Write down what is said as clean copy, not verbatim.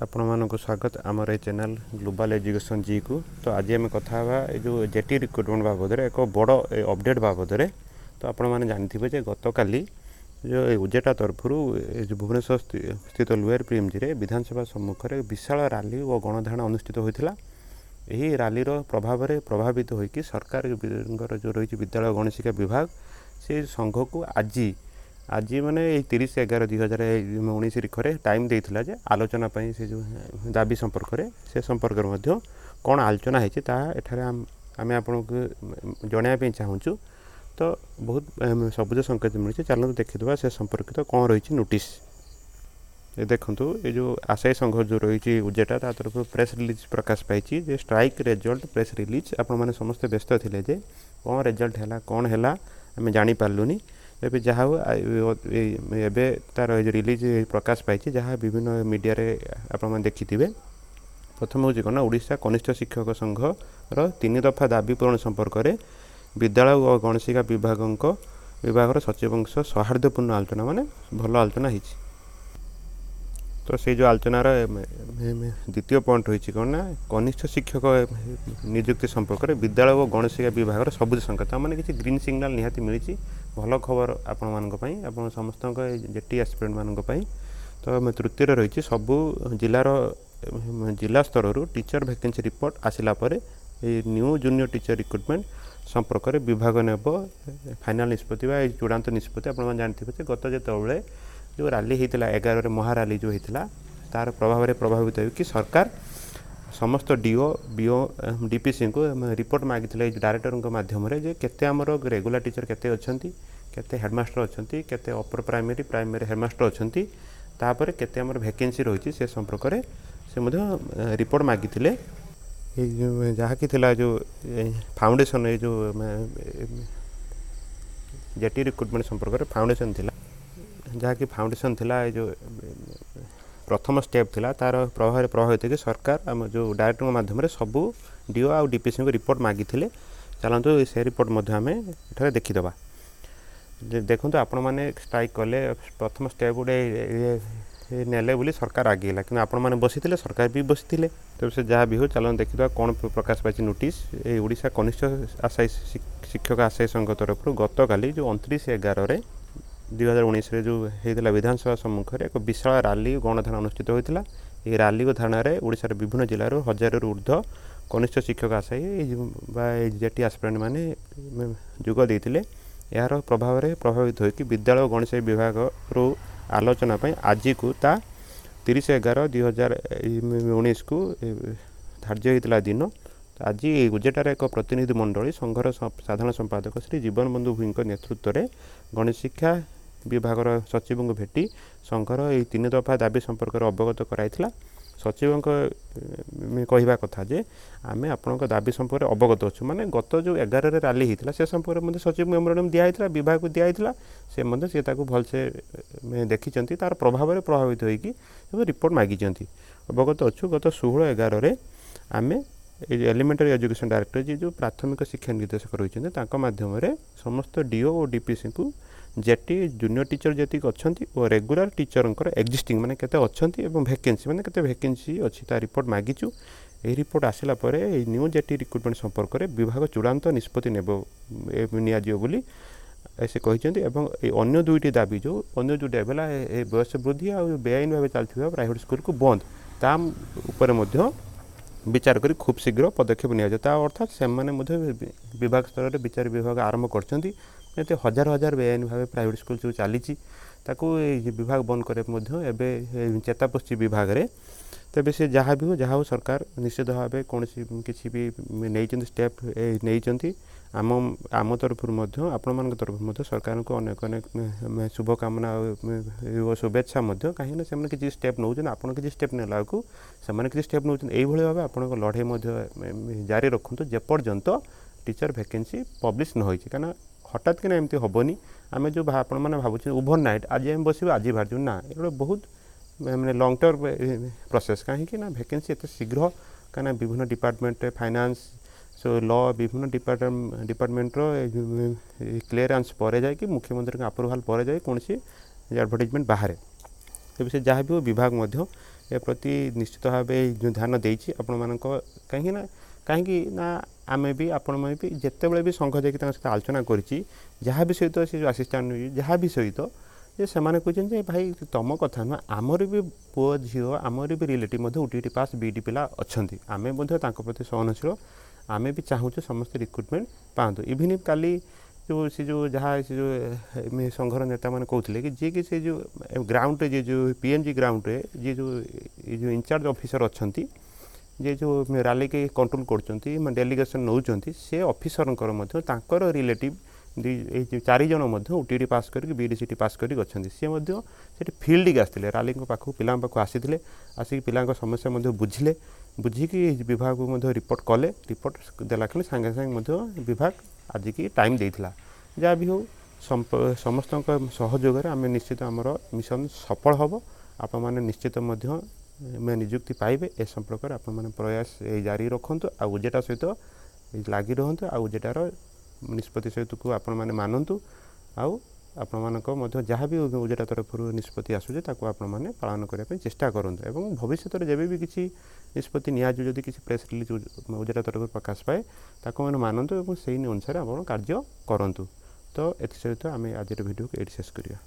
ଆପଣମାନଙ୍କୁ ସ୍ୱାଗତ ଆମର ଏ ଚ୍ୟାନେଲ୍ ଗ୍ଲୋବାଲ୍ ଏଜୁକେସନ୍ ଜିକୁ। ତ ଆଜି ଆମେ କଥା ହେବା ଏ ଯେଉଁ ଜେଟି ରିକ୍ରୁଟମେଣ୍ଟ ବାବଦରେ, ଏକ ବଡ଼ ଅପଡ଼େଟ୍ ବାବଦରେ। ତ ଆପଣମାନେ ଜାଣିଥିବେ ଯେ ଗତକାଲି ଯେଉଁ ଓଜେଟା ତରଫରୁ ଏ ଯେଉଁ ଭୁବନେଶ୍ୱର ସ୍ଥିତ ଲୋୟର ପିଏମ୍ଜିରେ ବିଧାନସଭା ସମ୍ମୁଖରେ ବିଶାଳ ରାଲି ଓ ଗଣଧାରଣା ଅନୁଷ୍ଠିତ ହୋଇଥିଲା। ଏହି ରାଲିର ପ୍ରଭାବରେ ପ୍ରଭାବିତ ହୋଇକି ସରକାରଙ୍କର ଯେଉଁ ରହିଛି ବିଦ୍ୟାଳୟ ଗଣଶିକ୍ଷା ବିଭାଗ, ସେ ସଂଘକୁ ଆଜି ଆଜି ମାନେ ଏଇ 30/11/2019 ତାରିଖରେ ଟାଇମ୍ ଦେଇଥିଲା ଯେ ଆଲୋଚନା ପାଇଁ ସେ ଯେଉଁ ଦାବି ସମ୍ପର୍କରେ। ସେ ସମ୍ପର୍କରେ ମଧ୍ୟ କ'ଣ ଆଲୋଚନା ହେଇଛି, ତାହା ଏଠାରେ ଆମେ ଆପଣଙ୍କୁ ଜଣାଇବା ପାଇଁ ଚାହୁଁଛୁ। ତ ବହୁତ ସବୁଜ ସଂକେତ ମିଳିଛି। ଚାଲନ୍ତୁ ଦେଖିଦେବା ସେ ସମ୍ପର୍କିତ କ'ଣ ରହିଛି ନୋଟିସ୍। ଏ ଦେଖନ୍ତୁ, ଏ ଯେଉଁ ଆଶାୟୀ ସଂଘ ଯେଉଁ ରହିଛି ଉଜେଟା, ତା ତରଫରୁ ପ୍ରେସ୍ ରିଲିଜ୍ ପ୍ରକାଶ ପାଇଛି ଯେ ଷ୍ଟ୍ରାଇକ୍ ରେଜଲ୍ଟ ପ୍ରେସ୍ ରିଲିଜ୍। ଆପଣମାନେ ସମସ୍ତେ ବ୍ୟସ୍ତ ଥିଲେ ଯେ କ'ଣ ରେଜଲ୍ଟ ହେଲା, କ'ଣ ହେଲା, ଆମେ ଜାଣିପାରିଲୁନି। ଏବେ ଯାହା ହଉ, ଏବେ ତା'ର ରିଲିଜ୍ ପ୍ରକାଶ ପାଇଛି, ଯାହା ବିଭିନ୍ନ ମିଡ଼ିଆରେ ଆପଣମାନେ ଦେଖିଥିବେ। ପ୍ରଥମ ହେଉଛି କ'ଣ ନା, ଓଡ଼ିଶା କନିଷ୍ଠ ଶିକ୍ଷକ ସଂଘର ତିନି ଦଫା ଦାବି ପୂରଣ ସମ୍ପର୍କରେ ବିଦ୍ୟାଳୟ ଓ ଗଣଶିକ୍ଷା ବିଭାଗର ସଚିବଙ୍କ ସହ ସୌହାର୍ଦ୍ଦ୍ୟପୂର୍ଣ୍ଣ ଆଲୋଚନା, ମାନେ ଭଲ ଆଲୋଚନା ହେଇଛି। ତ ସେଇ ଯେଉଁ ଆଲୋଚନାର ଦ୍ୱିତୀୟ ପଏଣ୍ଟ ରହିଛି କ'ଣ ନା, କନିଷ୍ଠ ଶିକ୍ଷକ ନିଯୁକ୍ତି ସମ୍ପର୍କରେ ବିଦ୍ୟାଳୟ ଓ ଗଣଶିକ୍ଷା ବିଭାଗର ସବୁଜ ସଂକେତ, ମାନେ କିଛି ଗ୍ରୀନ୍ ସିଗ୍ନାଲ ନିହାତି ମିଳିଛି। ଭଲ ଖବର ଆପଣମାନଙ୍କ ପାଇଁ, ଆପଣ ସମସ୍ତଙ୍କ ଜେଟି ଆସ୍ପିରାଣ୍ଟମାନଙ୍କ ପାଇଁ। ତ ତୃତୀୟରେ ରହିଛି, ସବୁ ଜିଲ୍ଲାର ଜିଲ୍ଲା ସ୍ତରରୁ ଟିଚର ଭ୍ୟାକେନ୍ସି ରିପୋର୍ଟ ଆସିଲା ପରେ ଏଇ ନ୍ୟୁ ଜୁନିୟର ଟିଚର ରିକ୍ରୁଟମେଣ୍ଟ ସମ୍ପର୍କରେ ବିଭାଗ ନେବ ଫାଇନାଲ୍ ନିଷ୍ପତ୍ତି ବା ଏଇ ଚୂଡ଼ାନ୍ତ ନିଷ୍ପତ୍ତି। ଆପଣମାନେ ଜାଣିଥିବେ ଯେ ଗତ ଯେତେବେଳେ ଯେଉଁ ରାଲି ହେଇଥିଲା, 11ରେ ମହାରାଲି ଯେଉଁ ହେଇଥିଲା, ତା'ର ପ୍ରଭାବରେ ପ୍ରଭାବିତ ହୋଇକି ସରକାର ସମସ୍ତ ଡିଓ, ବିଓ, ଡିପିସିଙ୍କୁ ରିପୋର୍ଟ ମାଗିଥିଲେ ଏଇ ଡାଇରେକ୍ଟରଙ୍କ ମାଧ୍ୟମରେ ଯେ କେତେ ଆମର ରେଗୁଲାର ଟିଚର କେତେ ଅଛନ୍ତି, କେତେ ହେଡ଼ମାଷ୍ଟର ଅଛନ୍ତି, କେତେ ଅପର ପ୍ରାଇମେରୀ, ପ୍ରାଇମେରୀ ହେଡ଼ମାଷ୍ଟର ଅଛନ୍ତି, ତାପରେ କେତେ ଆମର ଭ୍ୟାକେନ୍ସି ରହିଛି, ସେ ସମ୍ପର୍କରେ ସେ ମଧ୍ୟ ରିପୋର୍ଟ ମାଗିଥିଲେ। ଏଇ ଯେଉଁ ଯାହାକି ଥିଲା ଯେଉଁ ଫାଉଣ୍ଡେସନ୍, ଏଇ ଯେଉଁ ଜେଟି ରିକ୍ରୁଟମେଣ୍ଟ ସମ୍ପର୍କରେ ଫାଉଣ୍ଡେସନ୍ ଥିଲା, ଯାହାକି ଫାଉଣ୍ଡେସନ୍ ଥିଲା, ଏଇ ଯେଉଁ ପ୍ରଥମ ଷ୍ଟେପ୍ ଥିଲା, ତା'ର ପ୍ରଭାବରେ ପ୍ରଭାବିତ ହେଇକି ସରକାର ଆମ ଯେଉଁ ଡାଇରେକ୍ଟରଙ୍କ ମାଧ୍ୟମରେ ସବୁ ଡିଓ ଆଉ ଡିପିସିଙ୍କୁ ରିପୋର୍ଟ ମାଗିଥିଲେ। ଚାଲନ୍ତୁ, ସେ ରିପୋର୍ଟ ମଧ୍ୟ ଆମେ ଏଠାରେ ଦେଖିଦେବା। ଦେଖନ୍ତୁ, ଆପଣମାନେ ଷ୍ଟ୍ରାଇକ୍ କଲେ, ପ୍ରଥମ ଷ୍ଟେପ୍ ଗୋଟେ ନେଲେ ବୋଲି ସରକାର ଆଗେଇଲା, କିନ୍ତୁ ଆପଣମାନେ ବସିଥିଲେ, ସରକାର ବି ବସିଥିଲେ। ତେବେ ସେ ଯାହା ବି ହେଉ, ଚାଲନ୍ତୁ ଦେଖିଦେବା କ'ଣ ପ୍ରକାଶ ପାଇଛି ନୋଟିସ୍। ଏଇ ଓଡ଼ିଶା କନିଷ୍ଠ ଆଶାୟୀ ଶିକ୍ଷକ ଆଶାୟୀ ସଂଘ ତରଫରୁ ଗତକାଲି ଯେଉଁ 29/11/2019ରେ ଯେଉଁ ହେଇଥିଲା, ବିଧାନସଭା ସମ୍ମୁଖରେ ଏକ ବିଶାଳ ରାଲି ଗଣଧାରଣା ଅନୁଷ୍ଠିତ ହୋଇଥିଲା। ଏହି ରାଲି ଓ ଧାରଣାରେ ଓଡ଼ିଶାର ବିଭିନ୍ନ ଜିଲ୍ଲାରୁ ହଜାରରୁ ଉର୍ଦ୍ଧ୍ୱ କନିଷ୍ଠ ଶିକ୍ଷକ ଆଶାୟୀ ବା ଜେଟି ଆସ୍ପିରାଣ୍ଟ ମାନେ ଯୋଗ ଦେଇଥିଲେ। ଏହାର ପ୍ରଭାବରେ ପ୍ରଭାବିତ ହୋଇକି ବିଦ୍ୟାଳୟ ଗଣଶିକ୍ଷା ବିଭାଗରୁ ଆଲୋଚନା ପାଇଁ ଆଜିକୁ ତା 30/11/2019କୁ ଧାର୍ଯ୍ୟ ହୋଇଥିଲା ଦିନ। ଆଜି ଏହି ଗୁଜେଟାର ଏକ ପ୍ରତିନିଧି ମଣ୍ଡଳୀ ସଂଘର ସାଧାରଣ ସମ୍ପାଦକ ଶ୍ରୀ ଜୀବନବନ୍ଧୁ ଭୂଇଙ୍କ ନେତୃତ୍ୱରେ ଗଣଶିକ୍ଷା ବିଭାଗର ସଚିବଙ୍କୁ ଭେଟି ସଂଘର ଏହି ତିନି ଦଫା ଦାବି ସମ୍ପର୍କରେ ଅବଗତ କରାଇଥିଲା। ସଚିବଙ୍କ କହିବା କଥା ଯେ ଆମେ ଆପଣଙ୍କ ଦାବି ସମ୍ପର୍କରେ ଅବଗତ ଅଛୁ। ମାନେ ଗତ ଯେଉଁ 11ରେ ରାଲି ହେଇଥିଲା, ସେ ସମ୍ପର୍କରେ ମଧ୍ୟ ସଚିବ ମେମୋରାଣ୍ଡମ୍ ଦିଆହେଇଥିଲା, ବିଭାଗକୁ ଦିଆହେଇଥିଲା। ସେ ମଧ୍ୟ ସେ ତାକୁ ଭଲସେ ଦେଖିଛନ୍ତି, ତା'ର ପ୍ରଭାବରେ ପ୍ରଭାବିତ ହୋଇକି ରିପୋର୍ଟ ମାଗିଛନ୍ତି। ଅବଗତ ଅଛୁ, ଗତ 16/11ରେ ଆମେ ଏଇ ଏଲିମେଣ୍ଟାରୀ ଏଜୁକେସନ୍ ଡାଇରେକ୍ଟର, ଯିଏ ଯେଉଁ ପ୍ରାଥମିକ ଶିକ୍ଷା ନିର୍ଦ୍ଦେଶକ ରହିଛନ୍ତି, ତାଙ୍କ ମାଧ୍ୟମରେ ସମସ୍ତ ଡିଓ ଓ ଡିପିସିଙ୍କୁ ଜେଟି ଜୁନିୟର ଟିଚର ଯେତିକି ଅଛନ୍ତି ଓ ରେଗୁଲାର ଟିଚରଙ୍କର ଏକ୍ଜିଷ୍ଟିଂ ମାନେ କେତେ ଅଛନ୍ତି ଏବଂ ଭ୍ୟାକେନ୍ସି ମାନେ କେତେ ଭ୍ୟାକେନ୍ସି ଅଛି, ତା ରିପୋର୍ଟ ମାଗିଛୁ। ଏହି ରିପୋର୍ଟ ଆସିଲା ପରେ ଏଇ ନ୍ୟୁ ଜେଟି ରିକ୍ରୁଟମେଣ୍ଟ ସମ୍ପର୍କରେ ବିଭାଗ ଚୂଡ଼ାନ୍ତ ନିଷ୍ପତ୍ତି ନେବ, ନିଆଯିବ ବୋଲି ସେ କହିଛନ୍ତି। ଏବଂ ଏଇ ଅନ୍ୟ ଦୁଇଟି ଦାବି, ଯେଉଁ ଅନ୍ୟ ଦୁଇଟି ଦାବି ହେଲା ଏ ବୟସ ବୃଦ୍ଧି ଆଉ ବେଆଇନ ଭାବେ ଚାଲିଥିବା ପ୍ରାଇଭେଟ୍ ସ୍କୁଲକୁ ବନ୍ଦ, ତା ଉପରେ ମଧ୍ୟ ବିଚାର କରି ଖୁବ୍ ଶୀଘ୍ର ପଦକ୍ଷେପ ନିଆଯିବ। ତା ଅର୍ଥାତ୍ ସେମାନେ ମଧ୍ୟ ବିଭାଗ ସ୍ତରରେ ବିଚାର ବିଭାଗ ଆରମ୍ଭ କରିଛନ୍ତି। ଏତେ ହଜାର ହଜାର ବେଆଇନ ଭାବେ ପ୍ରାଇଭେଟ୍ ସ୍କୁଲ ଯେଉଁ ଚାଲିଛି, ତାକୁ ଏଇ ବିଭାଗ ବନ୍ଦ କରିବାକୁ ମଧ୍ୟ ଏବେ ଚେତା ପଶିଛି ବିଭାଗରେ। ତେବେ ସେ ଯାହା ବି ହଉ, ଯାହା ହଉ, ସରକାର ନିଶ୍ଚିତ ଭାବେ କୌଣସି କିଛି ବି ନେଇଛନ୍ତି, ଷ୍ଟେପ୍ ନେଇଛନ୍ତି। ଆମ ତରଫରୁ ମଧ୍ୟ, ଆପଣମାନଙ୍କ ତରଫରୁ ମଧ୍ୟ ସରକାରଙ୍କୁ ଅନେକ ଅନେକ ଶୁଭକାମନା ଓ ଶୁଭେଚ୍ଛା ମଧ୍ୟ। କାହିଁକିନା ସେମାନେ କିଛି ଷ୍ଟେପ୍ ନେଉଛନ୍ତି, ଆପଣ କିଛି ଷ୍ଟେପ୍ ନେଲା ବେଳକୁ ସେମାନେ କିଛି ଷ୍ଟେପ୍ ନେଉଛନ୍ତି। ଏଇଭଳି ଭାବେ ଆପଣଙ୍କ ଲଢ଼େଇ ମଧ୍ୟ ଜାରି ରଖନ୍ତୁ, ଯେପର୍ଯ୍ୟନ୍ତ ଟିଚର ଭ୍ୟାକେନ୍ସି ପବ୍ଲିଶ ନ ହୋଇଛି। କାହିଁକିନା ହଠାତ୍ କିନା ଏମିତି ହେବନି, ଆମେ ଯେଉଁ ଆପଣମାନେ ଭାବୁଛନ୍ତି ଓଭର ନାଇଟ୍, ଆଜି ଆମେ ବସିବୁ, ଆଜି ବାହାରିଯିବୁ, ନା, ଏଗୁଡ଼ା ବହୁତ ମାନେ ଲଙ୍ଗ୍ ଟର୍ମ ପ୍ରୋସେସ୍। କାହିଁକି ନା ଭ୍ୟାକେନ୍ସି ଏତେ ଶୀଘ୍ର, କାହିଁକିନା ବିଭିନ୍ନ ଡିପାର୍ଟମେଣ୍ଟରେ ଫାଇନାନ୍ସ, ଲ, ବିଭିନ୍ନ ଡିପାର୍ଟମେଣ୍ଟର କ୍ଲିୟରାନ୍ସ ପରେ ଯାଇକି, ମୁଖ୍ୟମନ୍ତ୍ରୀଙ୍କ ଆପ୍ରୁଭାଲ୍ ପରେ ଯାଇ କୌଣସି ଆଡ଼ଭର୍ଟାଇଜମେଣ୍ଟ ବାହାରେ। ତେବେ ସେ ଯାହା ବି ହଉ, ବିଭାଗ ମଧ୍ୟ ଏ ପ୍ରତି ନିଶ୍ଚିତ ଭାବେ ଧ୍ୟାନ ଦେଇଛି ଆପଣମାନଙ୍କ। କାହିଁକି ନା ଆମେ ବି, ଆପଣମାନେ ବି ଯେତେବେଳେ ବି ସଂଘ ଯାଇକି ତାଙ୍କ ସହିତ ଆଲୋଚନା କରିଛି, ଯାହା ବି ସହିତ ସେ ଯେଉଁ ଆସିଷ୍ଟାଣ୍ଟ, ଯାହା ବି ସହିତ, ଯେ ସେମାନେ କହୁଛନ୍ତି ଯେ ଭାଇ, ତୁମ କଥା ନୁହଁ, ଆମର ବି ପୁଅ ଝିଅ, ଆମର ବି ରିଲେଟିଭ୍ ମଧ୍ୟ ଓଟିଇଟି ପାସ୍, ବିଇଡ଼ି ପିଲା ଅଛନ୍ତି। ଆମେ ମଧ୍ୟ ତାଙ୍କ ପ୍ରତି ସହନଶୀଳ। ଆମେ ବି ଚାହୁଁଛୁ ସମସ୍ତେ ରିକ୍ରୁଟମେଣ୍ଟ ପାଆନ୍ତୁ। ଇଭିନ୍ କାଲି ଯେଉଁ ସେ ଯେଉଁ ଯାହା ସେ ଯେଉଁ ସଂଘର ନେତାମାନେ କହୁଥିଲେ କି ଯିଏକି ସେ ଯେଉଁ ଗ୍ରାଉଣ୍ଡରେ, ଯିଏ ଯେଉଁ ପିଏମ୍ଜି ଗ୍ରାଉଣ୍ଡରେ ଯିଏ ଯେଉଁ ଏ ଯେଉଁ ଇନଚାର୍ଜ ଅଫିସର ଅଛନ୍ତି, ଯିଏ ଯେଉଁ ରାଲିକି କଣ୍ଟ୍ରୋଲ କରୁଛନ୍ତି, ମାନେ ଡେଲିଗେସନ୍ ନେଉଛନ୍ତି, ସେ ଅଫିସରଙ୍କର ମଧ୍ୟ ତାଙ୍କର ରିଲେଟିଭ୍ ଦୁଇ ଏଇ ଯେଉଁ 4 ଜଣ ମଧ୍ୟ ଓଟିଇଟି ପାସ୍ କରିକି, ବିଇଡ଼ି ସିଟି ପାସ୍ କରିକି ଅଛନ୍ତି। ସିଏ ମଧ୍ୟ ସେଠି ଫିଲ୍ଡକି ଆସିଥିଲେ, ରାଲିଙ୍କ ପାଖକୁ, ପିଲାଙ୍କ ପାଖକୁ ଆସିଥିଲେ। ଆସିକି ପିଲାଙ୍କ ସମସ୍ୟା ମଧ୍ୟ ବୁଝିଲେ। ବୁଝିକି ବିଭାଗକୁ ମଧ୍ୟ ରିପୋର୍ଟ କଲେ। ରିପୋର୍ଟ ଦେଲା କ୍ଷଣି ସାଙ୍ଗେ ସାଙ୍ଗେ ମଧ୍ୟ ବିଭାଗ ଆଜିକି ଟାଇମ୍ ଦେଇଥିଲା। ଯାହା ବି ହେଉ, ସମସ୍ତଙ୍କ ସହଯୋଗରେ ଆମେ ନିଶ୍ଚିତ ଆମର ମିଶନ ସଫଳ ହେବ। ଆପଣମାନେ ନିଶ୍ଚିତ ମଧ୍ୟ ନିଯୁକ୍ତି ପାଇବେ। ଏ ସମ୍ପର୍କରେ ଆପଣମାନେ ପ୍ରୟାସ ଜାରି ରଖନ୍ତୁ ଆଉ ଓଜେଟା ସହିତ ଲାଗି ରୁହନ୍ତୁ ଆଉ ଓଜେଟାର ନିଷ୍ପତ୍ତି ସହିତକୁ ଆପଣମାନେ ମାନନ୍ତୁ। ଆଉ ଆପଣମାନଙ୍କ ମଧ୍ୟ ଯାହା ବି ଓଜେଟା ତରଫରୁ ନିଷ୍ପତ୍ତି ଆସୁଛି, ତାକୁ ଆପଣମାନେ ପାଳନ କରିବା ପାଇଁ ଚେଷ୍ଟା କରନ୍ତୁ। ଏବଂ ଭବିଷ୍ୟତରେ ଯେବେ ବି କିଛି ନିଷ୍ପତ୍ତି ନିଆଯିବ, ଯଦି କିଛି ପ୍ରେସ୍ ରିଲିଜ୍ ଓଜେଟା ତରଫରୁ ପ୍ରକାଶ ପାଏ, ତାକୁ ମାନେ ମାନନ୍ତୁ ଏବଂ ସେଇ ଅନୁସାରେ ଆପଣ କାର୍ଯ୍ୟ କରନ୍ତୁ। ତ ଏଥିସହିତ ଆମେ ଆଜିର ଭିଡ଼ିଓକୁ ଏଇଠି ଶେଷ କରିବା।